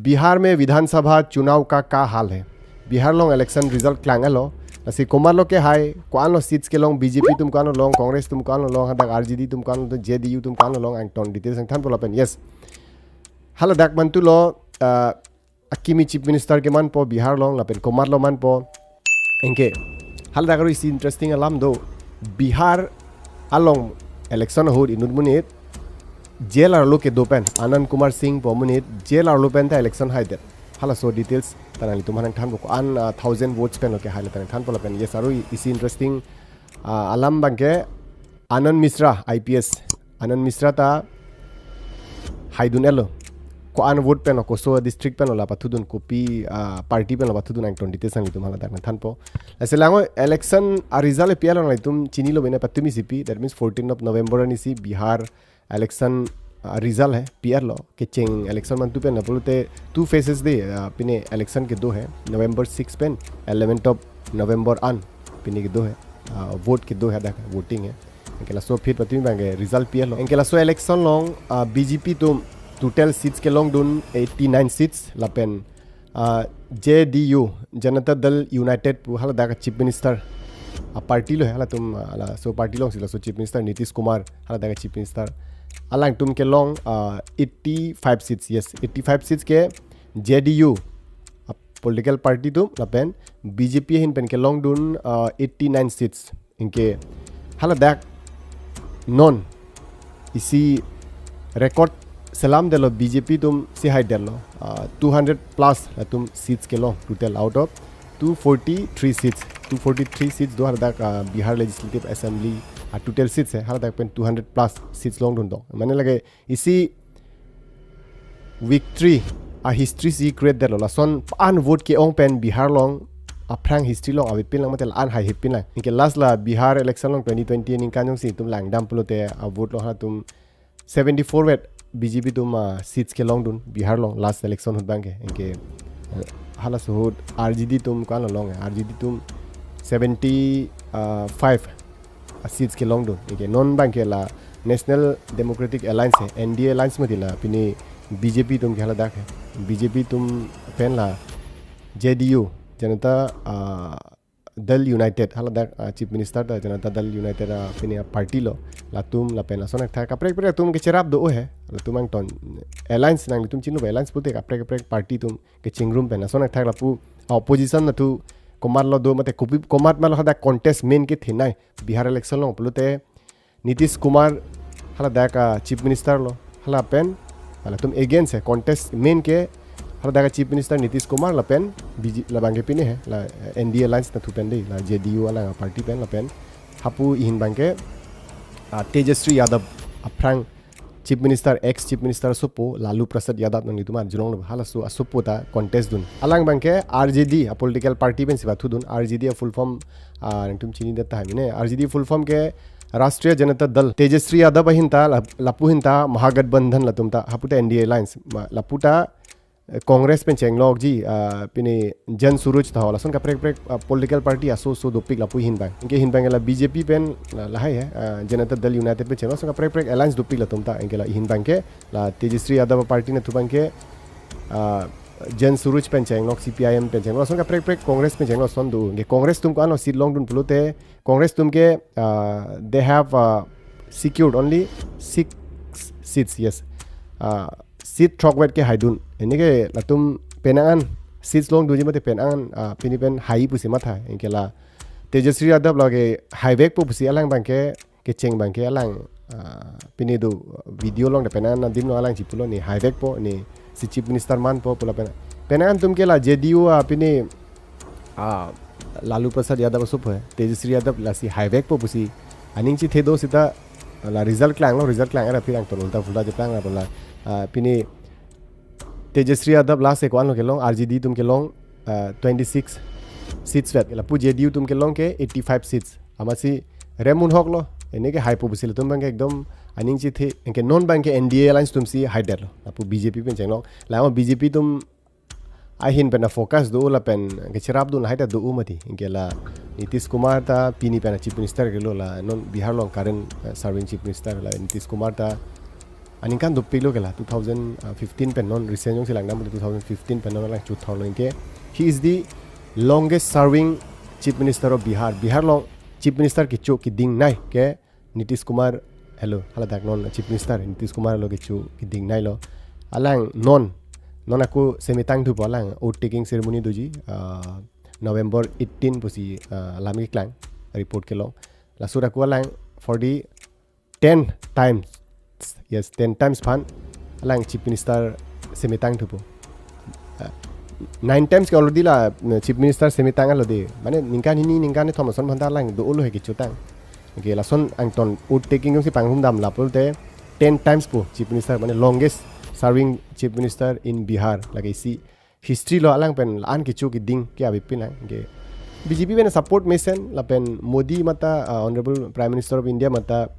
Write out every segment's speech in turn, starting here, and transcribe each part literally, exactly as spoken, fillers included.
बिहार में विधानसभा चुनाव का का हाल है? Bihar along election result klang-etlo. Lasi komatlo kehai, ko-anlo seats kelong, B J P atum ko-anlo long, Congress atum ko-anlo long, hadak R J D atum ko-anlo, J D U atum ko-anlo long, angton details nangthanpo lapen. Yes. Haladak mantulo, uh, akimi Chief Minister ke manpo Bihar along, lapen komatlo manpo. Anke, haladak aro isi interesting alam do. Bihar along election ahut inut monit, J L arlo kedo pen, Anand Kumar Singh pu amonit, J L arlo pen ta election haidet. Halaso details ta nanglitum aphan nangthanpo, ko-an, ah, thousand votes penlo kehai, la ta nangthanpo lapen. Yes, aro isi interesting, ah, alam abangke Anand Mishra, I P S. Anand Mishra ta haidun-etlo. Ko-an vote penlo, koso district penlo la pathudun, kopi, ah, party penlo pathudun, angton details nanglitum haladak nangthanpo. Lasi la-an election a-result pi-etlo, nanglitum chinilo bene, patumi si pi, that means fourteen of November arni si Bihar election, ah, result he, pi-etlo. Kecheng election mantu pen pulote two phases de, ah, pini election kedo he, November six pen eleventh of November an pini kedo he, ah, vote kedo he, hadak voting he. Anke laso aphi patumi abangke result pi-etlo. Anke laso election along, ah, B J P atum total seats kelongdun eighty-nine seats lapen, ah, J D U, Janata Dal United pu haladak a-Chief Minister a-party lo he, halatum, ah, laso party alongsi laso Chief Minister Nitish Kumar, haladak a-Chief Minister, alangtum kelong, ah, eighty-five seats. Yes, eighty-five seats ke J D U a-political party atum lapen B J P ahin pen kelongdun, ah, eighty-nine seats. Anke haladak non isi record selamdetlo, B J P atumsi haidetlo, ah, two hundred plus latum seats kelong total out of two forty-three seats. Two forty-three seats do haladak, ah, Bihar Legislative Assembly a-total seats he, haladak pen two hundred plus seats longdun do. Mane lake isi victory a-history si create detlo. Lason an vote ke-ong pen Bihar along aphrang history along avet pinlang mate la-an haihep pinlang. Anke last la Bihar election along twenty twenty aningkan jongsi itum langdam pulote a-vote along halatum seventy-four vet B J P atum, ah, seats kelongdun Bihar along last election ahut abangke. Anke, eh, halaso ahut R J D atum ko-anlo long, R J D atum seventy-five a-seats kelongdun. Anke non abangke la National Democratic Alliance he, N D A Alliance mati la pini B J P atum ke haladak he. B J P atum pen la J D U, Janata, ah, Dal United, haladak, ah, Chief Minister ta Janata Dal United, ah, pini a-party lo, latum lapen lason athak kaprek kaprek atum kecherap do he, latum angton alliance, nanglitum chinilo alliance pulote kaprek kaprek party atum kechingrum pen lason athak lapu a-opposition atum komatlo do mate kopi komat malo hadak contest main kethenei Bihar election along pulote Nitish Kumar haladak a-Chief Minister lo, hala pen halatum against he, contest main ke haladak a-Chief Minister Nitish Kumar lapen B J, labangke pini he, la, eh, N D A Alliance atum pen de, la J D U alang a-party pen lapen hapu ahin abangke, ah, Tejashwi Yadav, aphrang Chief Minister, ex Chief Minister asopo Lalu Prasad Yadav, nanglitum arjulonglo, halaso asopo ta contest dun. Alang abangke R J D a-political party pensi pathudun, R J D a-full form, ah, nangtum chinidet tahai mene. R J D full form ke Rashtriya Janata Dal. Tejashwi Yadav ahin ta, lap-, lapu ahin ta Mahagathbandhan latum ta, hapu ta N D A Alliance, ma-, lapu ta, eh, Congress pen chenglokji, ah, pini Jan Suraj ta ho, lason kaprek kaprek, ah, political party aso aso dopik lapu ahin abang. Anke ahin abang la B J P pen, la, lahai he, ah, Janata Dal United pen chenglo, lason kaprek kaprek alliance dopik latum ta. Anke la ahin abangke la Tejashwi Yadav a-party atum abangke, ah, Jan Suraj pen chenglok, C P I M pen chenglok, lason kaprek kaprek Congress pen chenglok, lason do. Anke Congress atum ko-anlo seat longdun pulote, Congress atum ke, uh, they have, uh, secured only six seats, yes. Uh, seat throkvet ke haidun. Pini ke latum penang an seats longdunji mate penang an, uh, pini pen hai pusi matha. Anke la Tejashwi Yadav lake haivekpo pusi alang abangke, kecheng abangke alang, uh, pini do video along de penang an adim along alang chipulo, ne haivekpo, nesi Chief Minister manpo pu lapen. Penang an atum ke la J D U a pini, ah, Lalu Prasad Yadav asopo he, Tejashwi Yadav lasi haivekpo pusi aning chithe do seta la result klanglo, result klang-et aphi angton ulta phulta cheplang la, ah, pini Tejashwi Yadav last e ko-anlo kelong, R J D atum kelong, ah, twenty-six seats vet. Lapu J D U atum kelong ke eighty-five seats. Amatsi rem un hok lo. Pini ke haipo pusi latum abangke ekdom aning chithe. Anke non abangke N D A Alliance atumsi haidetlo. Lapu B J P pen chenglok. La B J P atum ahin pen a-focus do lapen kecherap dun hai ta do mati. Anke la Nitish Kumar ta pini pen a-Chief Minister kelo, la non Bihar along current, eh, serving Chief Minister la Nitish Kumar ta Aningkan dopiklo ke la, two thousand fifteen pen non, recent jongsi langdam two thousand fifteen pen non alang chut thorlo anke. He is the longest serving Chief Minister of Bihar. Bihar along Chief Minister kecho kedingnei ke Nitish Kumar helo, haladak non Chief Minister Nitish Kumar helo kecho kedingneilo. Alang non, non ako semitang thupo alang oath taking ceremony doji, ah, November eighteen pusi, ah, alam keklang report kelong. Laso ako alang for the ten times, yes, ten times aphan alang Chief Minister semitang thupo. Ah, nine times ke already la, mm, Chief Minister semitang alo de. Mane ningkan hini ningkan kethom ason aphan ta alang dolo he kechotang. Okay, lason angton oath taking jongsi panghumdam lapulote ten times po Chief Minister, mane longest serving Chief Minister in Bihar, lake isi history lo alang pen la-an kecho keding ke avepin lang. Okay. B J P pen support mesen lapen Modi mata, ah, Honorable Prime Minister of India mata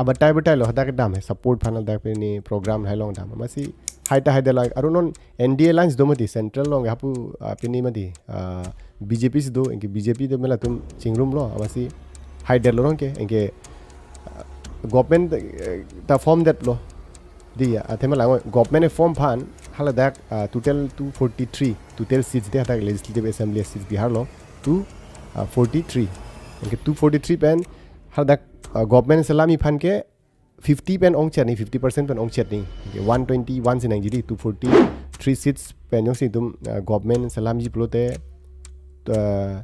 abatai batailo hadak kedam he support aphan hadak pini program hai longdam. Amatsi hai ta haidetlo, aru non N D A alliance do mati, central along hapu, ah, pini mati, ah, B J P si do, anke B J P do me latum chingrumlo, amatsi haidetlo non ke, anke, ah, government, eh, ta form detlo. Di ya, athema lang government form aphan haladak, ah, total two forty-three, total seats de hadak Legislative Assembly seats Bihar along two, ah, forty-three. Anke two forty-three pen haladak, ah, government selamji aphan ke fifty pen ongchet ni, fifty percent pen ongchet ni. Okay, one twenty-one si nangji di, two forty-three seats pen jongsi itum, ah, government selamji pulote, ah,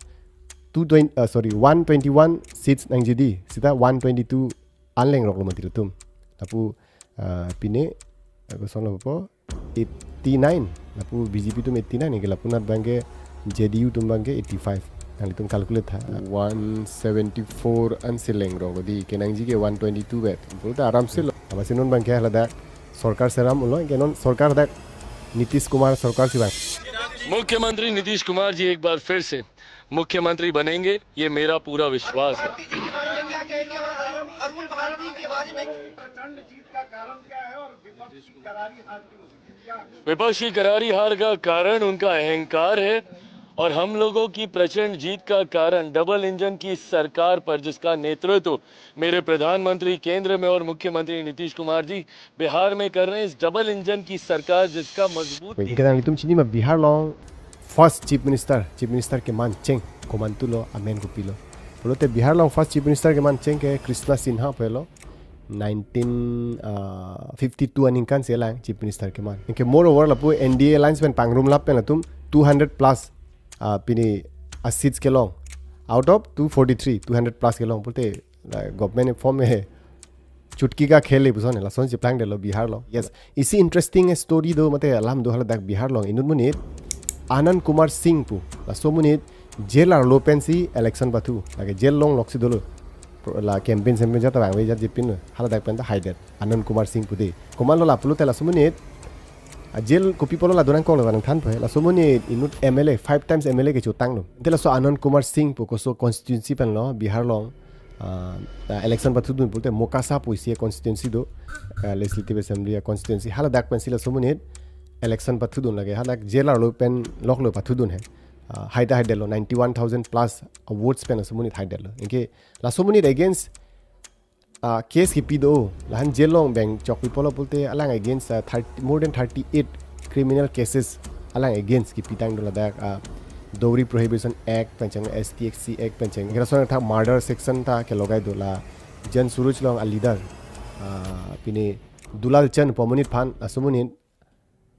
two twenty, ah, sorry, one twenty-one seats nangji di, seta one twenty-two anlengroklo mati latum. Lapu, ah, pine, ah, kosonlo po, eighty-nine. Lapu B J P atum eighty-nine, anke lapunat abangke J D U atum abangke eighty-five. Nanglitum calculate tha. One seventy-four ansi lengrok di, kenangji ke one twenty-two vet. Pulote aram se lo. Amatsi non abangke haladak sorkar seram ulo, anke non sorkar dak Nitish Kumar sorkar si vang. मुख्यमंत्री नीतीश कुमार जी एक बार फिर से मुख्यमंत्री बनेंगे, ये मेरा पूरा विश्वास है। प्रचंड जीत का कारण क्या है और विपक्ष की करारी हार क्यों? विपक्ष की करारी हार का कारण उनका अहंकार है और हम लोगों की प्रचंड जीत का कारण डबल इंजन की सरकार पर जिसका नेतृत्व मेरे प्रधानमंत्री केंद्र में और मुख्यमंत्री नीतीश कुमार जी बिहार में कर रहे हैं, इस डबल इंजन की सरकार जिसका मजबूत Wait, kadang itum chini ma Bihar along first Chief Minister, Chief Minister keman cheng, komantulo, amen kopilo. Pulote Bihar along first Chief Minister keman cheng ke Krishna Sinha pulo, nineteen fifty-two aningkan si alang Chief Minister keman. Anke moreover lapu N D A alliance pen pangrumlap pen latum two hundred plus, ah, pini a seats kelong. Out of two forty-three, two hundred plus kelong. Pulote la government form he chutki ka khel le puson he, lason cheplangdetlo Bihar along. Yes, isi interesting story do mate alam do haladak Bihar along. Inut monit Anand Kumar Singh pu, laso monit jail arlo pensi election pathu. Lake jail longlok si dolo. Pro-, la campaign campaign jat vangve jat jepin lo. Haladak pen ta haidet Anand Kumar Singh pu de. Komatlo la pulote laso monit a jail kopi apotlo la donangkoklo nangthanpo he. Laso monit inut M L A, five times M L A kechotanglo. Te laso Anand Kumar Singh pu koso constituency penlo Bihar along, ah, ah, election pathudun pulote Mokasa pu isi constituency do, ah, Legislative Assembly a constituency, haladak pensi laso monit election pathudun, lake hadak jail arlo pen loklo pathudun he. Ah, hai ta haidetlo, ninety-one thousand plus votes pen laso monit haidetlo. Anke laso monit against, ah, case kipi do, lahan jail along beng chokpi apotlo pulote alang against, ah, thirty, more than thirty-eight criminal cases alang against kipitang do ladak, ah, Dowry Prohibition Act pen cheng, S T S C Act pen cheng. Kera sona tha murder section ta kelogai do la Jan Suraj along a leader, ah, pini Dulal Chand pu amonit aphan, laso monit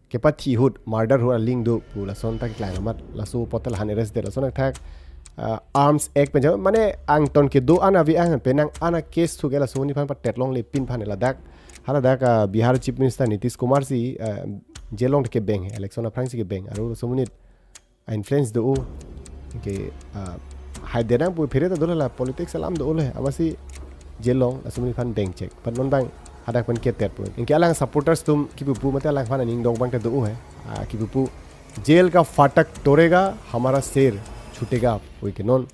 kepathi ahut, murder ahut a link do pu lason ta keklang amat, laso apot ta lahan arrest det, lason athak, ah, Arms Act pen cheng, mane angton kedo an ave ang penang an a case thu ke laso monit aphan patet longle pin aphan ladak. Haladak, ah, Bihar Chief Minister Nitish Kumar si, ah, jail along kebeng he, election aphrang si kebeng. Aru laso monit a influence do o. Anke, ah, hai denang pu phere ta dolo la politics alam do o le. Amatsi jail along laso monit aphan beng chek. But non abang hadak pen ketet pu. Anke alang supporters atum kipu pu mate alang aphan aning dong abang ta do o he. Ah, kipu pu, "jail का फाटक तोड़ेगा, हमारा शेर छूटेगा," pu ke non.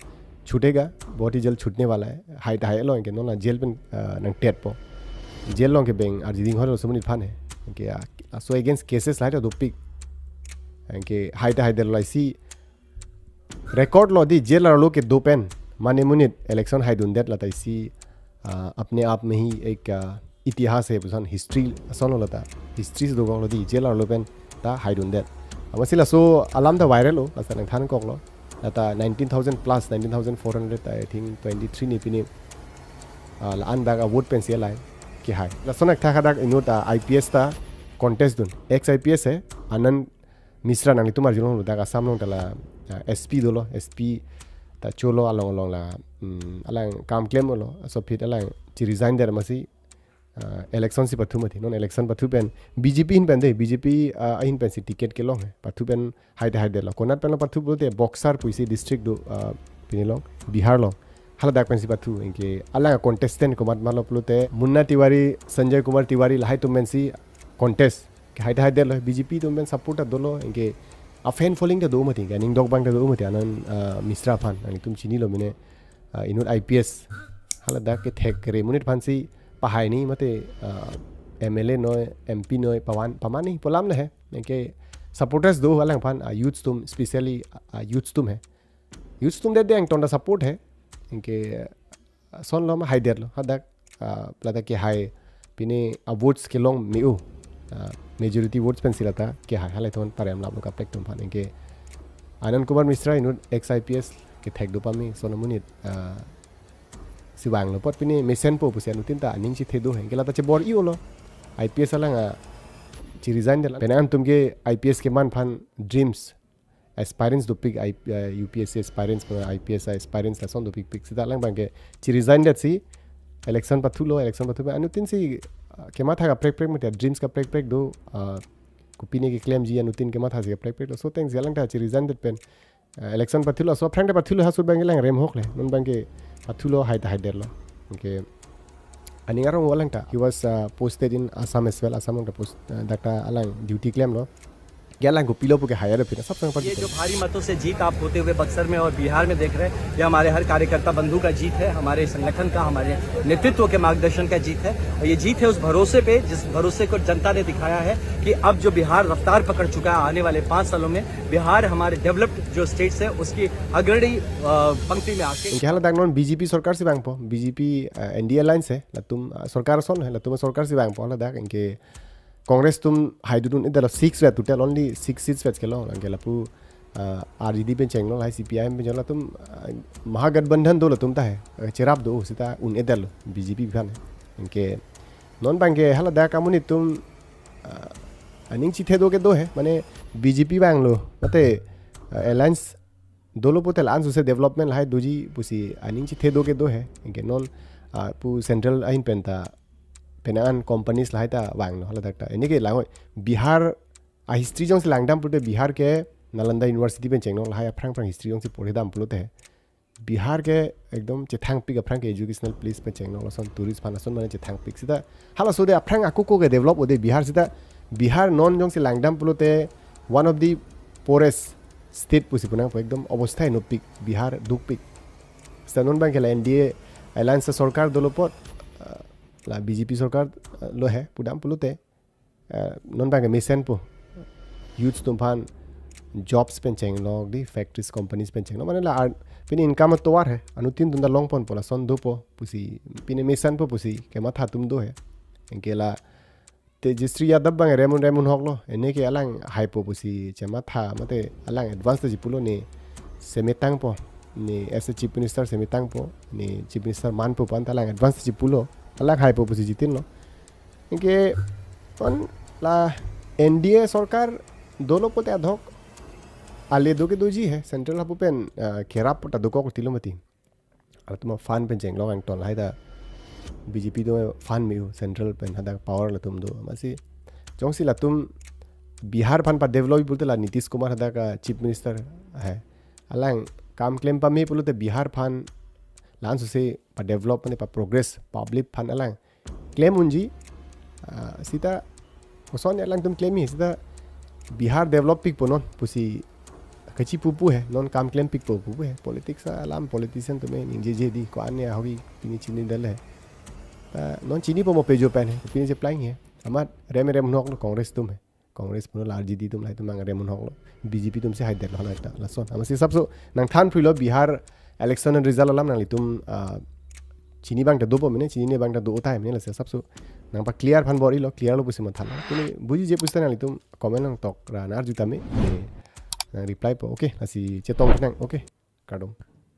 छूटेगा, बहुत ही जल्द छूटने वाला है. Hai ta hailo, anke non la jail pen, ah, nangtetpo. Jail along kebeng arjiding holo laso monit aphan he. Anke, ah, laso against cases lahai ta dopik. Anke hai ta haidetlo, isi record lo di jail arlo kedo pen. Mane monit election haidundet la ta isi, ah, अपने आप में ही एक, ah, Itihas he puson history ason lo ta. History si dokoklo di, jail arlo pen ta haidundet. Amatsi laso alam ta viral lo, lasa nangthan koklo. Lata nineteen thousand plus, nineteen thousand four hundred, I think twenty-three ni pini, ah, la-an dak a vote pensi alai kehai. Lason akthak hadak inut, ah, I P S ta contest dun. Ex I P S he, Anand Mishra, nanglitum arjulonglo, dak Assam along ta la, ah, S P dolo, S P ta cholo along along la, hmm, alang kam klemlo, laso aphi alang chi-resign det amatsi, ah, election si pathu mati. Non election pathu pen B J P ahin pen de, B J P, ah, ahin pensi ticket kelong he. Pathu pen haide haidelo. Konat pen lo pathu pulote Buxar pusi district do, ah, pini along, Bihar along. Haladak pensi pathu, anke alang contestant komat malo pulote Munna Tiwari, Sanjay Kumar Tiwari lahai atum pensi contest. Ke haide haidelo, B J P atum pen support ta dolo, anke a fan following ta do mati, anke aning dok bang ta do mati, Anand, ah, Mishra aphan, nanglitum chinilo mene, ah, inut I P S. Haladak kethek kere monit aphansi pahai ni mate, ah, M L A noi, M P noi, pavan, pamani pu alam le he. Anke supporters do alangphan, ah, youths atum, specially, ah, youths atum he. Youths atum det de angton ta support he. Anke, ah, ason lo ma haidetlo. Hadak, ah, lata kehai pini a votes kelong me-o. Ah, majority votes pensi lata kehai. Halai thon parem laplo kaprek atum aphan. Anke Anand Kumar Mishra inut ex I P S kethek do pame ason amonit, ah, si vanglo apot pini mesenpo pusi anuttin ta aning chithe do he. Anke lata chebor-ilo. I P S alang, ah, chi-resign det. Penang atum ke I P S keman aphan dreams, aspirants dopik, I, ah, U P S C aspirants, I P S aspirants lason dopikpik. Sita alang abang ke chi-resign detsi election pathulo, election pathu anuttin si, ah, kematha kaprek prek mati, dreams kaprek prek do, ah, kopine keklemji anuttin kematha si kaprek prek do. Laso atengsi alang ta chi-resign det pen, ah, election pathulo, laso aphrang ta pathulo, ha sur abang ke alang rem hok le. Non abang ke pathulo, haide haidetlo. Anke aning arong alang ta. He was, uh, posted in Assam as well. Assam along ta post, uh, dak ta alang duty klemlo. Ke alang kopilo pu ke hire pina sab sang ये जो pati. भारी मतों से जीत आप होते हुए बक्सर में और बिहार में देख रहे हैं, ये हमारे हर कार्यकर्ता बंधु का जीत है, हमारे संगठन का, हमारे नेतृत्व के मार्गदर्शन का जीत है। और ये जीत है उस भरोसे पे, जिस भरोसे को जनता ने दिखाया है कि अब जो बिहार रफ्तार पकड़ चुका है, आने वाले पाँच सालों में बिहार हमारे डेवलप्ड जो स्टेट्स है, उसकी अग्रणी, अ, पंक्ति में आके Anke haladak non B J P sorkar si vangpo, B J P, ah, N D A alliance he, latum, ah, sorkar ason he, latum sorkar si vangpo haladak, anke Congress atum haidun-un-edetlo, six ve total, only six seats ve kelong, anke lapu, ah, R J D pen chenglo, lahai C P I M pen chenglo, latum, ah, Mahagathbandhan do latum ta he, ah, cherap do, sita un-edetlo, B J P aphan he. Anke non abang ke haladak amonit atum, ah, aning chithe do ke do he, mane B J P vanglo, mate, ah, alliance dolo pulote la-an suse development lahai doji pusi aning chithe do ke do he. Anke non, ah, pu central ahin pen ta penang an companies lahai ta vanglo haladak ta. Anke langnon Bihar a history jongsi langdam pulote Bihar ke Nalanda University pen chenglo, lahai aphrang aphrang history jongsi porhedam pulote Bihar ke ekdom chethangpik aphrang ke educational place pen chenglo, lason tourist aphan lason mane chethangpik. Sita halaso de aphrang ako ako ke develop o-e Bihar, sita Bihar non jongsi langdam pulote one of the poorest state pusi pu nangpo, ekdom obostha inutpik, Bihar dukpik. Sita non abang ke la N D A alliance sorkar dolo apot, ah, la B J P sorkar, ah, lo he pudam pulote, ah, non abang ke mesenpo. Youths atum aphan jobs pen chenglok di, factories, companies pen chenglok. Mane la ar-, pini income atovar he. Anuttin atum ta longponpo, lason dopo pusi, pini mesenpo pusi kematha atum do he. Anke la Tejashri Yadav abang rem-un rem-un hoklo. Anke alang haipo pusi chematha, mate alang advance ta chipulo, ne semetangpo, ne as a chief minister semetangpo, ne chief minister manpo pu-an ta alang advance ta chipulo. Alang haipo pusi chitinlo. Anke non la N D A sorkar dolo pulote adhok ale do ke doji he, central hapu pen, ah, kerap ta dokok tilo mati. Latum fund pen chenglok angton lahai ta B J P do fund me-o, central pen hadak power latum do. Amatsi jongsi latum Bihar aphan padevelop pulote la Nitish Kumar hadak, ah, chief minister he. Alang kam klem pame pulote Bihar aphan la-an suse padevelop mane paprogress public aphan alang klem unji, ah, sita koson alangtum klem he, sita Bihar develop pikpo non pusi kachipupu he, non kam klem pikpo pupu he. Politics alam, politician atum ningjeje di, ko-an ne ahok ke pini chinidetlo he. Ta non chinipo mo pejo pen he, pini cheplang he. Amat rem rem hoklo Congress atum he. Congress pulo la R J D atum lahai atum abang rem hoklo. B J P atum si haidetlo hala ekta. Lason. Amatsi sabso nangthan phri lo Bihar election result alam, nanglitum, ah, chini abang ta dopo mene, chinine abang ta do-o tahai mene, lasi asapso nangpa clear aphan bor-ilo, clear lo pusi mathalo. Pini bujije pusita nanglitum comment nangtok ra nangarju tame, eh, nang reply po. Okay, lasi chetong nang. Okay, kardom.